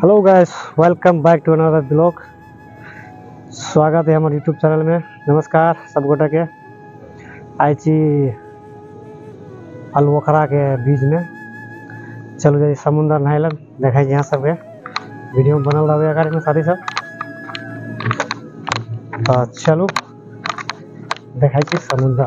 Hello guys, welcome back to another blog. स्वागत है हमारे यूट्यूब चैनल में। नमस्कार सब गोटा के। आइ छी अलपोखरा के बीच में। चलू जाइ समुद्र नहाय लए, देखै छी अहाँ सबके वीडियो में बनल रहबै अगाड़ी में साथी सब। तऽ चलू देखै छी समुद्र।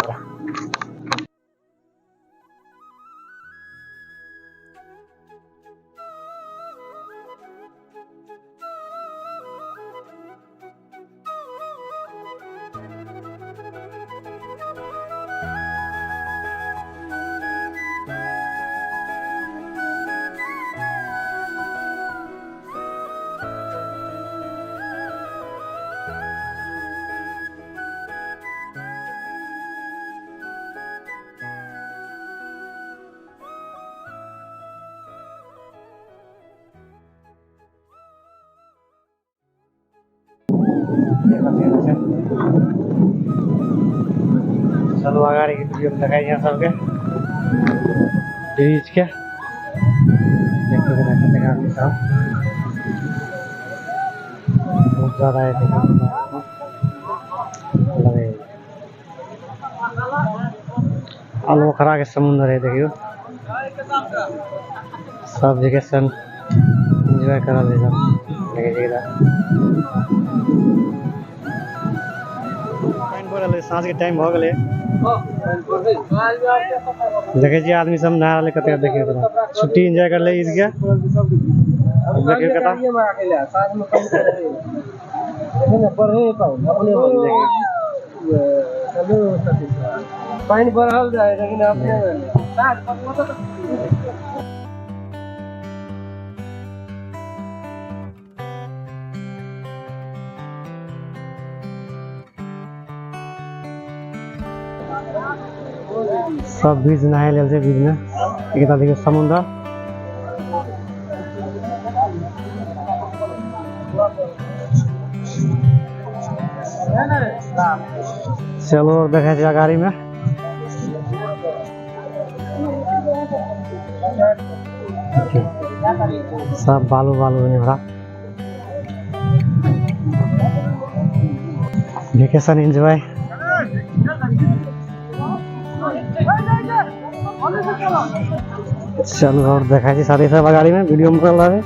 चलू अगाड़ी के वीडियो में देखाई यहाँ सबके ब्रिज के। देखो देखो देखो आदमी सब बहुत ज्यादा है। देखो लगे अलपोखरा के समुद्र है। देखियो सब जगह सन एंजॉय करल है सब। देखे पानि पड़ल है, साँझ के टाइम भ गेलै। देखे छी आदमी सब नहा रहलै कते। देखियो छुट्टी एंजॉय कर ले ईद के। देखियो कता पानि बढ़ल जाए लेकिन अपने सब बीच नहाय लेल छै। बीच में एक देखियो समुद्र। चलो देखे छी अगाड़ी में। सब बालू बालू है। Vacation enjoy. चलू और देखा छी साथी सब अगाड़ी में वीडियो में बनल रहे।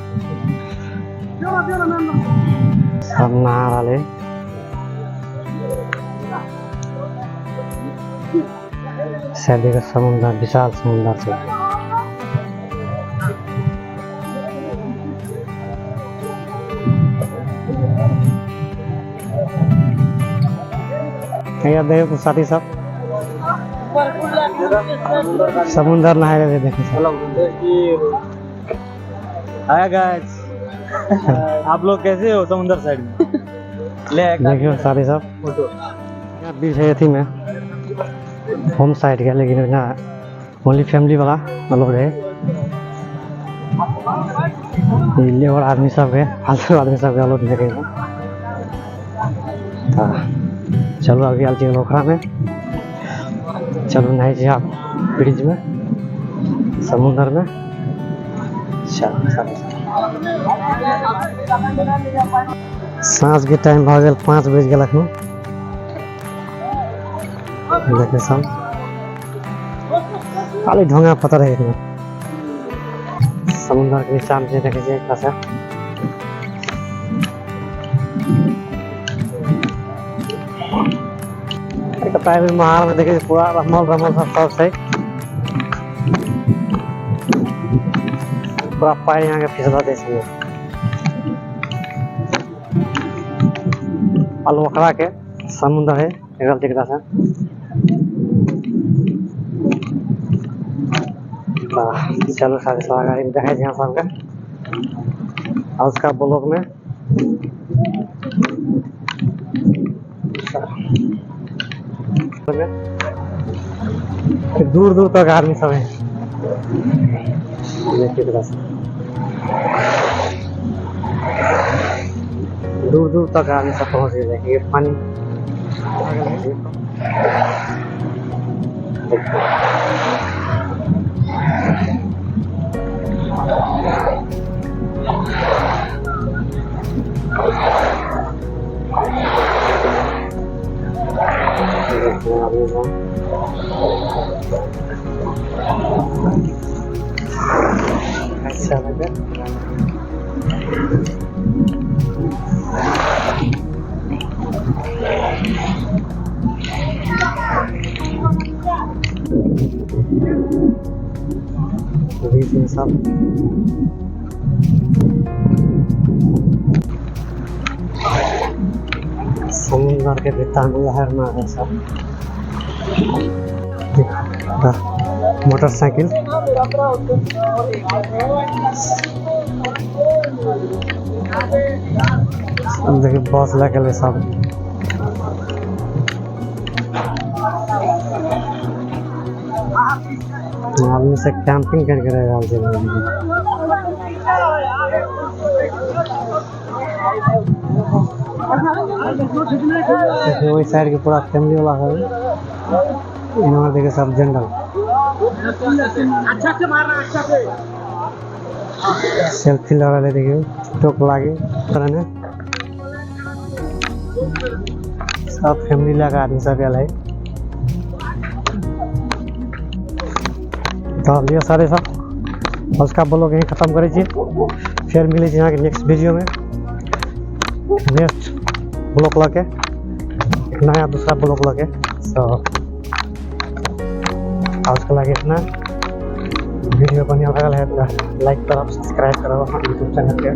सब नहा रहले। शायद देखो समुद्र, विशाल समुद्र छै। यहाँ देखो साथी सब समुद्र नहाय रहे। देखो हाय गाइस, आप लोग कैसे हो समुद्र साइड में? ले देखियो साथी सब फोटो। यहाँ बीच है अथी में होम साइड के, लेकिन ना ओनली फैमिली वाला अलाउड है। लेबर आदमी सब है, फालतू आदमी सब अलाउड नहीं है। चलो अभी आयल छी पोखरा में। चलू नहाय छी आप ब्रिज में समुद्र में। चलो साथी सब साँझ के टाइम भ गेल, 5 बजि गेल अखन। देखे सब खाली ढोंगा पत्थर है। समुद्र के नीचा में देखे छी एक से महार में देखे पूरा रमल रमल सब सब छै। पूरा पानि यहाँ के फिसला दै छै। अलपोखरा के समुद्र है एकरा जेकरा से। चलो सारे सब अगाड़ी में देखै छी अहाँ सबके आज का ब्लॉग में। दूर दूर तक आदमी सब है। देखिए दूर दूर तक आदमी सब पहुंच गए। देखिए पानी देखिए। आदमी सब। अच्छा लगे। सब समुद्र के भीतर में लहर मारे सब। मोटरसाइकिल देखिए, बस लगे सब। आदमी से कैंपिंग करके रह रहल छै। देखिए ओहि साइड के पूरा फैमिली वाला है, इन्होंने देखे सब जनरल। अच्छा से मारना, अच्छा से सेल्फी लगा ले। देखियो टोक लागे तरह ने सब फैमिली लगा आदमी सब आयल है। तो लियो सारे सब उसका ब्लॉग यहीं खत्म करै छी। फिर मिलै छी अहाँके नेक्स्ट वीडियो में, नेक्स्ट ब्लॉग लऽ के, नया दूसरा ब्लॉग लऽ के। तो आज के लागे इतना। वीडियो बढ़िया लगल है तो लाइक करब, सब्सक्राइब करब अपना यूट्यूब चैनल के।